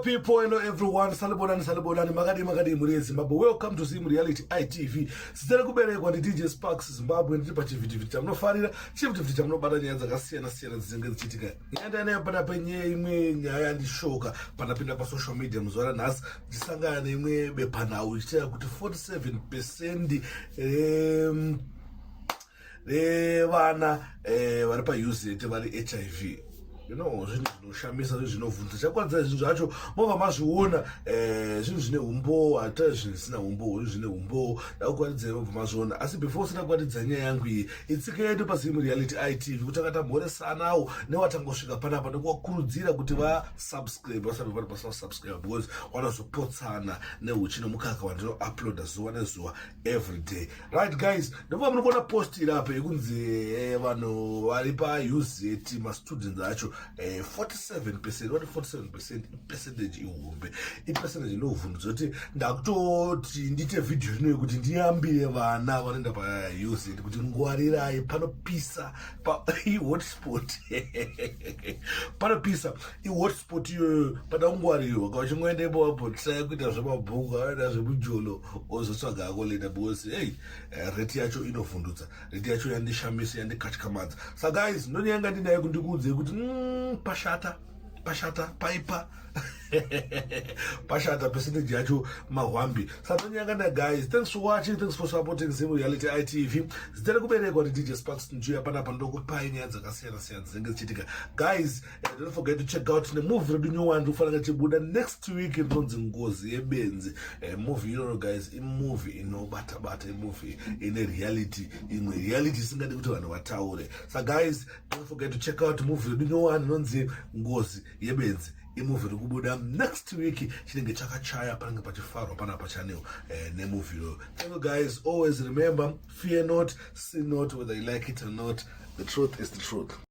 People, hello everyone. Salibonani, salibonani. Makadii, makadii mhuri yeZimbabwe. Welcome to Zim Reality ITV. Zita rekuberekwa ndi DJ Sparks Zimbabwe. Ndiri pachivhitivhiti chamunofarira, chivhitivhiti chamunobata nyaya dzakasiyana siyana dzinenge dzichiitika. Nyaya ndanayo panapa nyaya imwe nyaya yandishoka pandapinda pasocial media muzuva ranhasi ndichisangana neimwe bepanhau ichitaura kuti 47% revana vari paUZ vari HIV. Zvinhu zvinoshamisa, zvinhu zvinovhunza chakwanisa. Zvinhu zvacho mobva mazviona, zvinhu zvine umbowo, hatari zvinhu zvisina umbowo, zvinhu zvine umbowo. Ndakukwanidzai mobva mazviona. Asi before usina kukwatidza nyaya yangu iyi, itsika yedu paZim Reality ITV kutanga tamhoresanawo newatangosvika panapa nekuvakurudzira kuti vasubscribe, vasabve pano pasina kusubscribe, because wanozopotsana neuchi nemukaka wandinouploada zuva nezuva, every day. Right guys, ndobva muri kuona post iri apa yekunzi vanhu vari paUZ, mastudents acho, 47%. Vati 47% ipercentage ihombe, ipercentage inovhundudza kuti ndakutoti ndiite vhidhiyo ino yekuti ndiyambire vana vanoenda paUZ kuti ngwarirai, panopisa, ihotspot, panopisa, ihotspot iyoyo, pada kungwarirwa. Ka uchingoendepo wabotrai kuita zvemabhuku, anoita zvemujolo, ozotsvaga ako later, because hey, rate yacho inovhundutsa, rate yacho yandishamisa, yandikatyamadza. Sa guys, ndonyanga ndinayo kundikuudzei kuti pashata, pashata, paipa, pashata, percentage yacho mahwambi. Satonyanga na guys, thanks for watching, thanks for supporting Zim Reality ITV. Zita rekuberekwa ndi DJ Sparks Njuya. Panapa ndokupai nyaya dzakasiyana siyana dzinenge dzichiitika. Guys, don't forget to check out nemovie redu nyowani rikufanira chibuda next week, rinonzi Ngozi Yebenzi. Movie iroro guys, imovie inobata-bata, imovie ine reality, imwe reality isingadi kuti vanhu vataure. Sa guys, don't forget to check out movie redu nyowani inonzi Ngozi Yebenzi. Imovie iri kubuda next week, chinenge chakachaya, panenge pachifarwa panapa channel nemovie iyoyo. Thank you guys. Always remember, fear not, sin not, whether you like it or not, the truth is the truth.